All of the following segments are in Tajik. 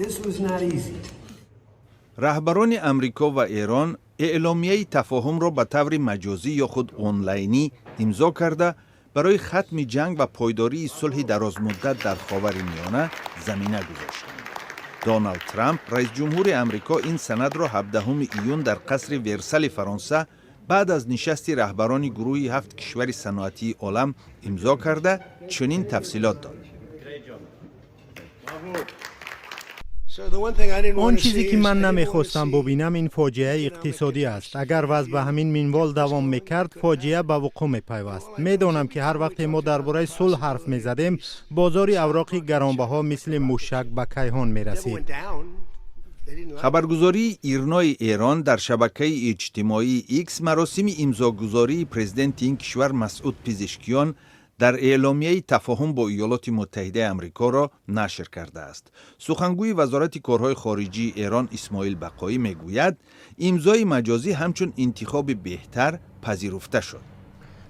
This was not easy. Раҳбарони Амрико ва Эрон эъломияи тафоҳумро ба таври маҷозӣ ё худ онлайнӣ имзо карда, барои хатми ҷанг ва пойдории сулҳи дарозмуддат дар Ховари Миёна замина гузоштанд. Доналд Трамп, раисҷумҳури Амрико, ин санадро 17 июн дар қасри Версали Фаронса баъд аз нишасти раҳбарони гурӯҳи ҳафт кишвари саноатии олам имзо карда, чунин тафсилот дод. Он чизе ки ман намехостам бубинам, ин фоҷиаи иқтисодӣ аст. Агар вазъ ба ҳамин минвол давом мекард, фоҷиа ба вуқӯъ мепайваст. Медонам, ки ҳар вақте мо дар бораи сулҳ ҳарф мезадем, бозори авроқи гаронбаҳо мисли мушак ба кайҳон мерасид. Хабаргузории Ирнои Эрон дар шабакаи иҷтимоии Икс маросими имзогузории президенти ин кишвар Масъуд Пизишкиён дар эъломияи тафоҳум бо Иёлоти Муттаҳидаи Амрикоро нашр кардааст. Сухангӯи Вазорати корҳои хориҷии Эрон Исмоил Бақоӣ мегӯяд, имзои маҷозӣ ҳамчун интихоби беҳтар пазируфта шуд.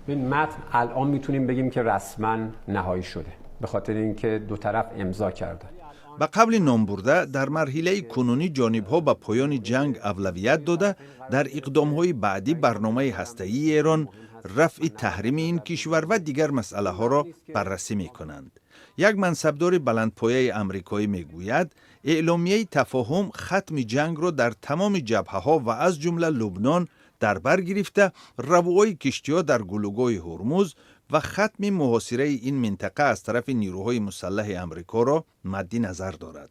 این متن الان میتونیم بگیم که رسما نهایی شده، به خاطر اینکه دو طرف امضا کردن. Ба қавли номбурда, дар марҳилаи кунунӣ ҷонибҳо ба поёни ҷанг авлавият дода, дар иқдомҳои баъдӣ барномаи ҳастаии Эрон, рафъи таҳрими ин кишвар ва дигар масъалаҳоро баррасӣ мекунанд. Як мансабдори баландпояи амрикоӣ мегӯяд, эъломияи тафоҳум хатми ҷангро дар тамоми ҷабҳаҳо ва аз ҷумла Лубнон дар бар гирифта, равуои киштиҳо дар гулугоҳи Ҳурмуз ва хатми муҳосираи ин минтақа аз тарафи нирӯҳои мусаллаҳи Амрикоро мадди назар дорад.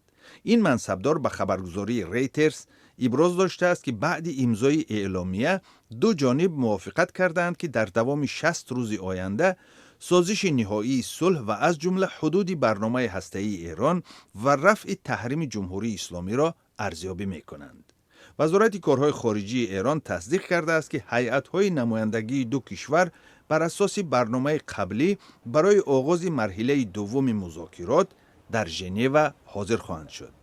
Ин мансабдор ба хабаргузории Рейтерс иброз доштааст, ки баъди имзои эъломия ду ҷониб мувофиқат кардаанд, ки дар давоми 60 рӯзи оянда созиши ниҳоии сулҳ ва аз ҷумла ҳудуди барномаи ҳастаии Эрон ва рафъи таҳрими Ҷумҳурии Исломиро арзёбӣ мекунанд. Вазорати корҳои хориҷии Эрон тасдиқ кардааст, ки ҳайатҳои намояндагии ду кишвар бар асоси барномаи қаблӣ барои оғози марҳилаи дуввуми музокирот дар Женева ҳозир хоҳанд шуд.